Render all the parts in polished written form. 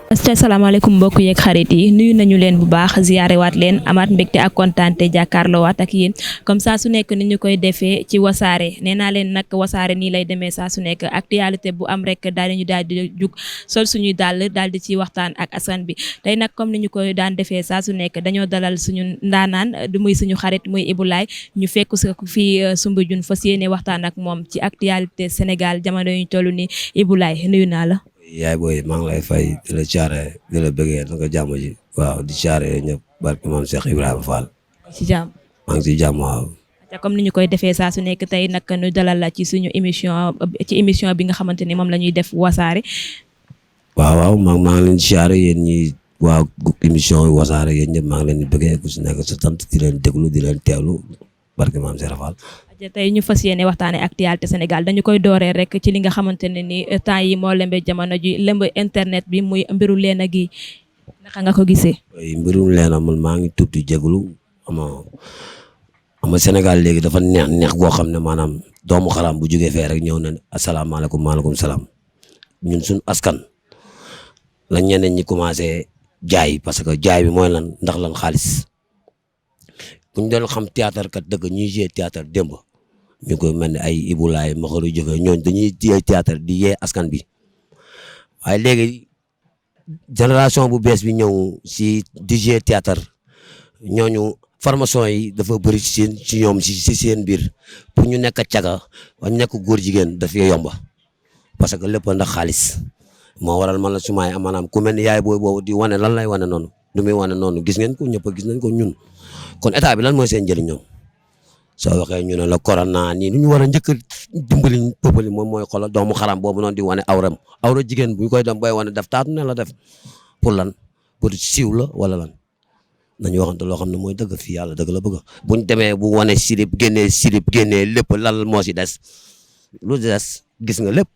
asalaamaaleykum mbokk yeeg xarit yi nuyu nañu leen bu baax ziyaare waat leen amaat mbégte ak kontaante jàkkaarloo waat ak yéen comme ça su nekk ni ñu koy defee ci wasaare nee naa leen nag wasaare nii lay demee saa su nekk actualité bu am rek daal di jug sol suñuy daal di ci waxtaan ak askan bi tey nag comme ni ñu koy daan defee saa su nekk dañoo dalal suñu ndaanaan muy suñu xarit muy Iboulaye ñu fekk sa fii Soumbédioune fas yéene waxtaan ak moom ci actualité Sénégal jamono yu ñu toll nii Iboulaye nuyu naa la. yaay booy maa ngi lay fay di la caare di la bëggee na nga jàmm ji waaw di caare ñëpp barke maam Cheikh Ibrahima Fall. ci jàmm maa ngi si jàmm waaw. comme ni ñu koy defee saa su nekk tey nag ñu dalal la ci suñu émission bi nga xamante ni moom la ñuy def wasaare. waaw maa ngi leen di caare yéen ñi waa émission wasaare yéen ñëpp maa ngi leen di bëggee ku si nekk sa sant di leen déglu di leen teewlu barke maam Cheikh Fall. tey ñu fas yéene waxtaanee actualité Sénégal dañu koy dooree rek ci li nga xamante ne ni temps yi moo lembe jamono ji lembe internet bi muy mbiru Léna Gueye naka nga ko gisee. mbirum Léna man maa ngi tudd di jégalu ama Sénégal léegi dafa neex goo xam ne maanaam doomu xaram bu jógee fee rek ñëw na asalaamaaleykum maaleykum salaam ñun suñu askan la ñeneen ñi commencé jaay parce que jaay bi mooy lan ndax lan xaalis bu ñu doon xam théâtre kat dëgg ñuy jouer théâtre démb. ñu koy mel ni ay Iboulaye Maxaru jëfe ñooñ dañuy yee théâtre di yee askan bi waaye léegi génération bu bees bi ñëw si di jouer théâtre ñooñu formation yi dafa bëri ci ñoom si seen biir pour ñu nekk caga wa nekk góor jigéen dafay yomba parce que lépp ndax xaalis moo waral man la sumaay maanaam ku mel ni yaay booy boobu di wane lan lay wane noonu lu muy wane noonu gis ngeen ko ñëpp a gis nañ ko ñun kon état bi lan mooy seen njëriñ ñoom soo waxee ñu ne la corona nii lu ñu war a njëkk a dimbali peuple moom mooy xoolal doomu xaram boobu noonu di wane awra jigéen bu ñu koy dem booy wane def taatu ne la def pour lan pour siiw la wala lan nañu waxante loo xam ne mooy dëgg fii yàlla dëgg la bëgg buñ demee bu wane silib génnee lépp lan moo si des lu des gis nga lépp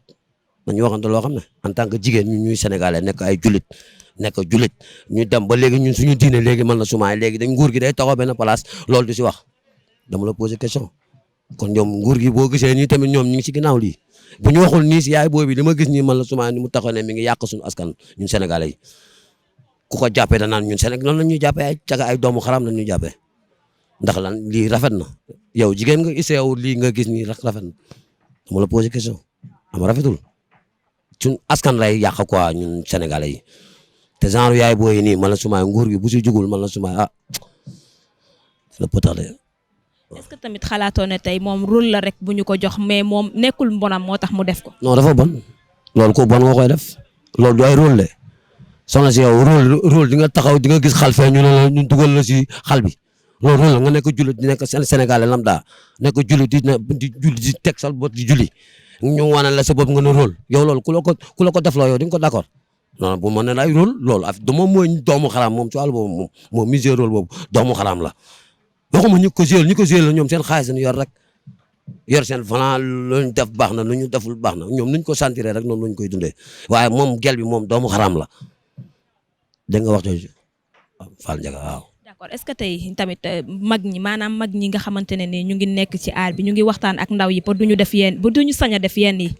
nañu waxante loo xam ne en tant que jigéen ñun ñuy sénégalais nekk ay julit ñu dem ba léegi ñun suñu diine léegi man la sumaay léegi dañ nguur gi day taxaw benn place loolu du si wax dama la poser question kon ñoom nguur gi boo gisee nii tamit ñoom ñu ngi ci ginnaaw lii bu ñu waxul nii si yaay boobi dama gis nii man la suma ni mu taxaw ne mi ngi yàq suñu askan ñun sénégalais yi ku ko jàppee danaan ñun Sénégal noonu la ñuy jàppee ay caga ay doomu xaram la ñuy jàppee ndax lan lii rafet na yow jigéen nga isse yow lii nga gis nii rafet na dama la poser question ama rafetul suñu askan lay yàq quoi ñun sénégalais yi te genre yaay booyi nii man la suma nguur gi bu si jugul man la suma la potale. est-ce que tamit xalaatoo ne tey moom rôle la rek bu ñu ko jox mais moom nekkul mbonam moo tax mu def ko. non dafa bon loolu ko bon nga koy def loolu du ay rôle le soxna si yow rôle di nga taxaw di nga gis xal fee ñu ne la ñu dugal la si xal bi loolu rôle la nga nekk jullit di nekk Sénégalais lambda nekk jullit di julli di teg sa bot di julli ñu wane la sa bopp nga ne rôle yow loolu ku la ko def loo yow di nga ko d'accord non bu ma ne la ay rôle loolu du moom mooy doomu xaraam moom ci wàllu boobu moom misé rôle boobu doomu xaraam la. waxuma ñu ko gérer la ñoom seen xaalis dañu yor rek yor seen falan lu ñu def baax na lu ñu deful baax na ñoom nuñ ko sentiree rek noonu lañ koy dundee waaye moom gel bi moom doomu xaraam la dégg nga wax jooju Fall Ndiaga waaw. d'accord est-ce que tey tamit mag ñi nga xamante ne ni ñu ngi nekk ci aar bi ñu ngi waxtaan ak ndaw yi pour duñu sañ a def yenn yi.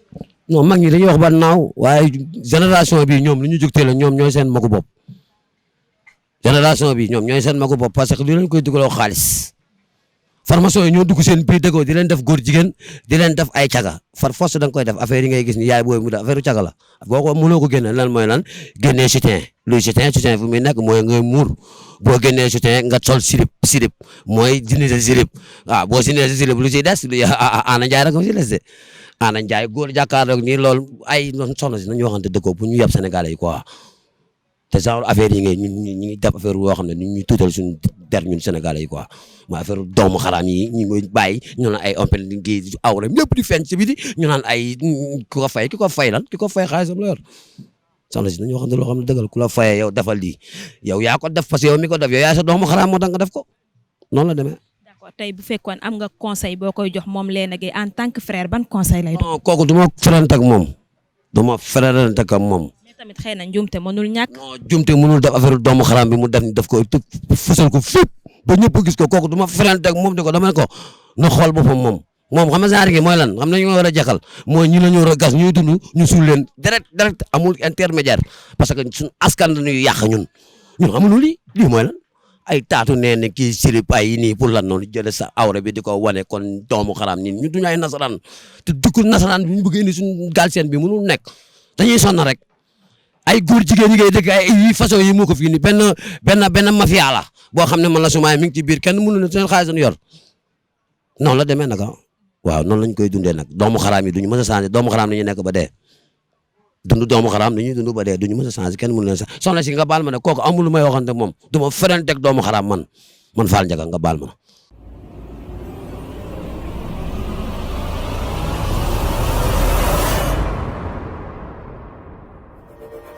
non mag ñi dañuy wax ba naaw waaye génération bi ñoom lu ñu jógtee la ñoom ñooy seen magu bopp. génération bi ñoom ñooy seen magu bopp parce que li leen koy dugaloo xaalis formation yi ñoo dugg seen biir déggoo di leen def góor jigéen di leen def ay caga far force da nga koy def affaire yi ngay gis ni yaay booy mu def affaire caga la boo ko mënoo ko génne lan mooy lan génnee soutien luy soutien fu muy nekk mooy ngay muur boo génnee soutien nga sol silip mooy dindi sa silip waaw boo dindee sa silip lu ciy des lu Ana Ndiaye rek ci des de Ana Ndiaye góor jàkkaarloog nii loolu ay noonu soxna si nañu waxante dëggoo bu ñu yab Sénégalais yi quoi te genre affaire yi ngay ñu ngi def affaire yoo xam ne ñu tuutal suñu der ñun Sénégalais yi quoi mooy affaire doomu xaraam yi ñu ngi bàyyi ñu naan ay ompel gi awra ñëpp di feeñ ci biti ñu naan ay ki ko fay xaalisam la yor soxna si nañu waxante loo xam ne dëggal ku la fayee yow defal lii yow yaa ko def parce que yow mi ko def yow yaa sa doomu xaraam moo tax nga def ko noonu la demee. d'accord tey bu fekkoon am nga conseil boo koy jox moom Léna Gueye en tant que frère ban conseil lay doon. non kooku du ma frérante ak moom tamit xëy na njuumte mënul ñàkk. non njuumte mënul def affaire doomu xaram bi mu def ko fësal ko fépp ba ñëpp gis ko kooku du ma frérante ak moom di ko dama ne ko na xool boppam moom moom xam nga genre gi mooy lan xam nañu war a jakal mooy ñu la ñu war a gas ñuy dund ñu suul leen direct amul intermédiaire parce que suñu askan dañuy yàq ñun xamuñu lii mooy lan ay taatu nee ne kii sirip ay nii pour lan noonu jële sa awra bi di ko wane kon doomu xaraam ñun ñu duñu ay nasaraan te dëkku nasaraan bi ñu bëgg indi suñu gaal seen bi mënul nekk dañuy sonn rek ay góor jigéen yi ngay dëkk ay yi façon yi moo ko fi indi benn mafia la boo xam ne man la sumaay mi ngi ci biir kenn mënu ne seen xaalis yor noonu la demee nag waaw noonu lañ koy dundee nag doomu xaraam yi duñu mës a changé doomu xaraam dañuy nekk ba dee dund doomu xaraam dañuy dund ba dee duñu mës a changé kenn mënu leen sax soxna si nga baal ma ne kooku amul lu may waxante moom du ma feren teg doomu xaraam man Fall Ndiaga nga baal ma